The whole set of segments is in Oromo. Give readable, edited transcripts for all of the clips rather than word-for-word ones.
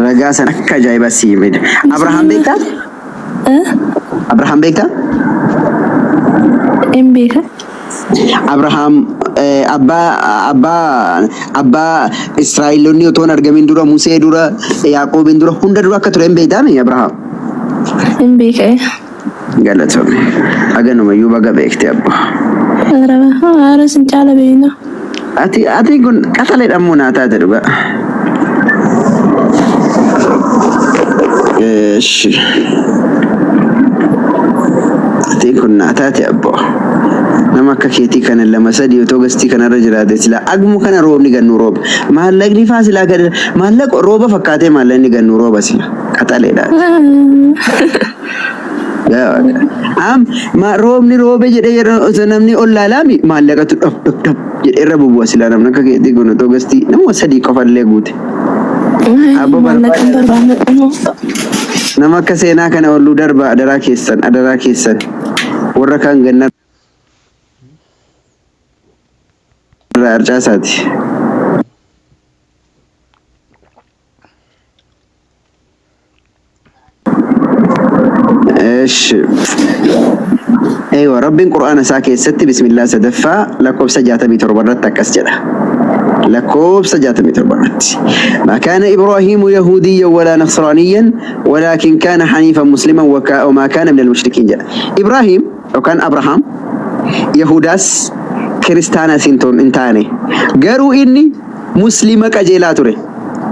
Ragaa san akka ajaa'ibaa si himedha. Abrahaam Musliima beektaa? eh? Abrahaam beektaa? Hin beeka. Abrahaam abbaa abbaa abbaa Israa'eloonni otoo hin argamin dura Musee dura Yaaqoobiin dura hunda dura akka ture hin beektaami Abrahaam? Hin beeka. Galatoomi. Haganumayyuu baga beekte abbo. Ara sin caala beekna. Ati kun qaxaleedha immoo naa taate dhugaa. Eeshi. Ati kun naa taate abbo. Nama akka keetii kana lama sadii otoo gastii kanarra jiraate silaa agmu kana roobni gannuu rooba. Maallaqni faa silaa gad maallaqa rooba fakkaatee maallaqni gannuu rooba sila. Qaxaleedha. Am ma roobni roobe jedhee yeroo osoo namni ol laalaami maallaqatu dhop dhop dhop jedhee irra bubu'a silaa namni akka keetii kun otoo gastii nama sadii qofallee guute. Abbo Maallaqa hin barbaada barbaanne. nama akka seenaa kana olluu darba adaraa keessan adaraa keessan warra kaan ganna irraa harcaasaati. Eesh. Eewa Rabbiin Qur'aana isaa keessatti bismillaa sadaffaa lakkoofsa 67 irratti akkas jedha. Lakkoofsa 67 irratti. ما كان إبراهيم يهوديا ولا نصرانيا ولكن كان حنيفا مسلما وما كان من المشركين jedha. Ibraahim yookaan Abrahaam Yahudaas kiristaanas hin taane garuu inni Muslima qajeelaa ture.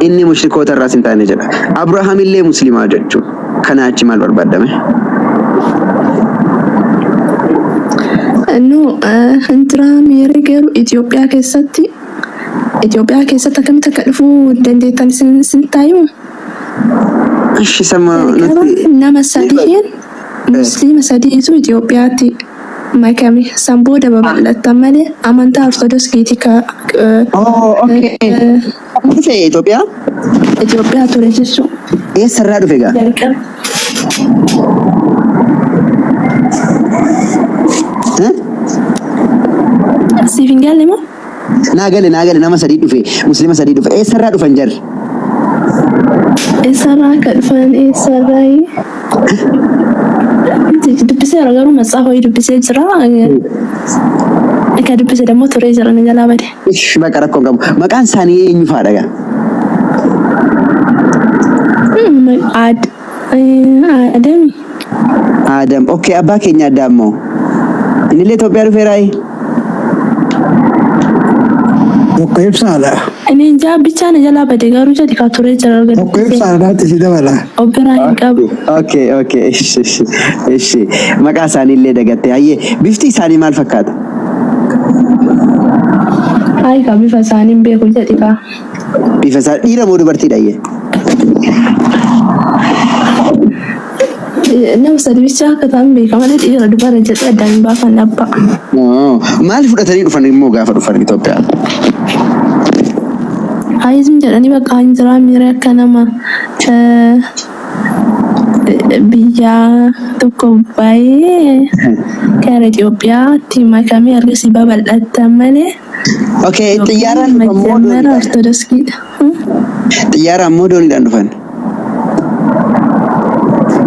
Inni mushrikoota irraas hin taane jedha. Abrahaam illee muslimaa jechuudha. Kanaa achi maal barbaaddame? Nu intiraa miirri garuu Itoophiyaa keessatti akkamitti akka dhufuu dandeettan isin taayimu? Ishi sama Jalqaba nuti nama sadiin musliima sadiitu Itoophiyaatti makame. San booda babal'atan malee amantaa Ortodoksiiti ka Oh, okay. Dhufe Itoophiyaa? Itoophiyaa ture jechuudha. Eessarraa dhufe gaa? Jalqaba. Eh? Siif hin galle moo? Naa gale, naa gale, nama sadii dhufe, muslima sadii dhufe. Eessarraa dhufan jarri? Eessarraa akka dhufan eessarraa dubbiseera garuu matsaafa wayii dubbisee jira. Akka dubbise immoo turee jira na jalaa bade. Ish, baqa rakkoo hin qabu. Maqaan isaanii eenyu faadha gaa? Adami. Adam. Okay, abbaa keenya Addaam moo? Innillee Itoophiyaa dhufeeraayi? Tokko ibsaadha. Inni ijaa bichaa na jalaa bade garuu jadi kaa turee jira erga Tokko dubbisee. ibsaadhaatti si dabala. Of biraa hin qabu. Okay, ishi, ishi. Maqaa isaanii illee dagatte. Hayyee, bifti isaanii maal fakkaata? Hayi kaa bifa isaanii hin beeku jedhi kaa. Bifa isaa dhiira moo dubartiidha hayyee? Nama sadi bichaa akka ta'an beeka malee dhiira dubara jedhee addaan hin baafanne abbaa. Oh, maal fudhatanii dhufan immoo gaafa dhufan Itoophiyaa? Hayizim jedhanii bakka hin jiraa miira akka nama biyya tokko baay'ee gara Itoophiyaatti makamee ergasii babal'atan malee Okay, xiyyaaraan dhufan moo መጀመሪያ dooniidhaan? Ortodoksiidha. Xiyyaaraan moo dooniidhaan dhufan?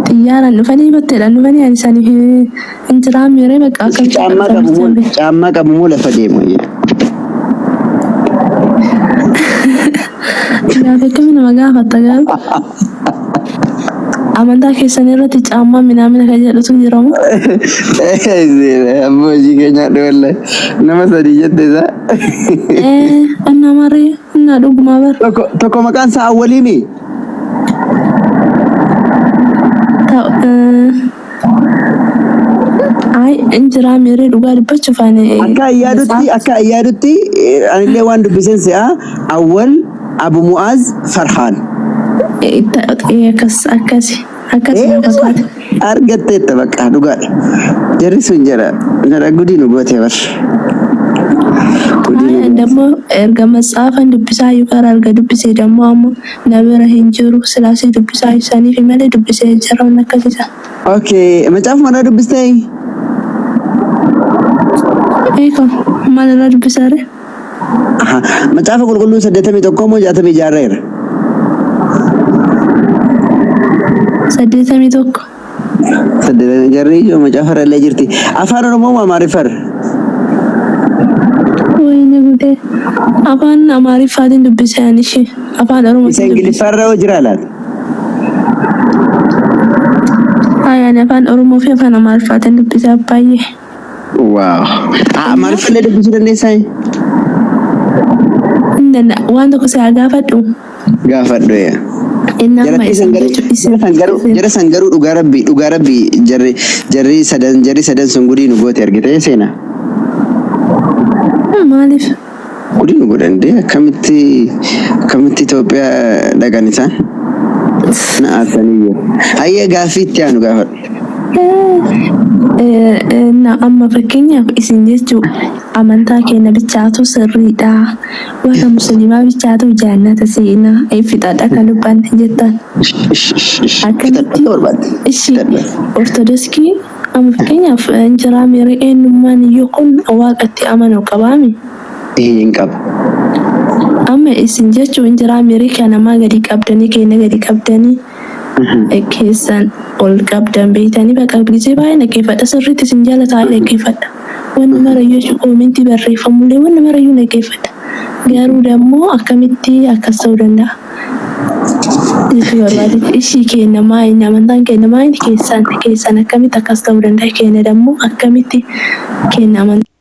Xiyyaaraan dhufanii batteedhaan dhufanii ani isaanii hin jiraa miiree bakka akkamitti akka Caammaa dhufan qabu moo bichaan beeka. Caammaa qabu moo lafa deemu? Gaafa akkamii nama gaafatta garuu? Amantaa keessan irratti caammaa minaamina kan jedhutu jira moo? Ammoo hojii keenya wallahi. Nama sadii jette isaa. Ee, anna marii, anna dhugumaa bara. Tokko tokko maqaan isaa Awwaliimi. Ta'u, ay, hin jiraa miiree dhugaa dubbachuuf ani Akka yaadutti anillee waan dubbisen se'a Awwal, Abu Mu'az, Farhaan. Akkas akkasi akkasi na fakkaata. Argatteetta bakka dhugaadha. Jarri sun jara gudii nu goote bar. Gudii nu Ay, goote. ደግሞ erga matsaafan dubbisaa iyyuu karaa erga dubbisee ደግሞ amma na bira hin jiru silaasee dubbisaa ibsaniif malee dubbisee jira waan akkasisa. Okay, macaafuma irraa dubbistee? Eeko maal irraa dubbisaare? Macaafa qulqulluu 81 moo 66 irra? 81. Saddeetamii jarri ijoo macaafa irra illee jirti. Afaan Oromoo moo Amaariffarra? Wayne gudee. Afaan Amaariffaatiin dubbise ani ishee. Afaan Isa Oromootiin dubbise. Ingiliffaarra hoo jiraa laata? Hayi ani afaan Oromoo fi afaan Amaariffaatiin dubbise abbaayye. Waaw. Amaariffa illee dubbisuu dandeessaa? Hin danda'a. Waan tokko si haa gaafadhu. Gaafadhu yaa. Inni amma Jarattii san isin garuu jechuun isin jara san garuu isin jara san garuu dhugaa rabbii dhugaa rabbii jarri jarri sadan jarri sadan sun gudii nu goote argitee seena. Maaliif? Gudii nu godhan dee akkamitti akkamitti Itoophiyaa dhaqan isaan na aarsanii jiru. Hayyee gaaffii itti aanu gaafadhu. Na amma fakkeenyaaf isin jechuu amantaa keenya bichaatu sirriidha. Warra musliimaa bichaatu jaannata seena fixadha kan dubbanne jettan. Fixadhu Akkamitti akka barbaadde. ishi Fixadhu. Ortodoksii amma fakkeenyaaf injiraa miiree eenyummaan iyyuu kun waaqatti amanuu qabaami. Ee hin qaba. Amma isin jechuun injiraa miiree kan namaa gadi qabdanii keenya gadi qabdanii keessan ol qabdan beeytanii bakka gisee baay'ee dhaggeeffadha sirriitti isin jala taa'ee dhaggeeffadha. Wanni marayyuu jechuun koomentii barreeffamullee wanni marayyuu dhaggeeffadha. Garuu dammoo akkamitti akkas ta'uu danda'a? Jechuu barbaadetti ishii kenna maayini amantaan kenna maayini keessan keessan akkamitti akkas ta'uu danda'a kenna dammoo akkamitti kenna amantaa.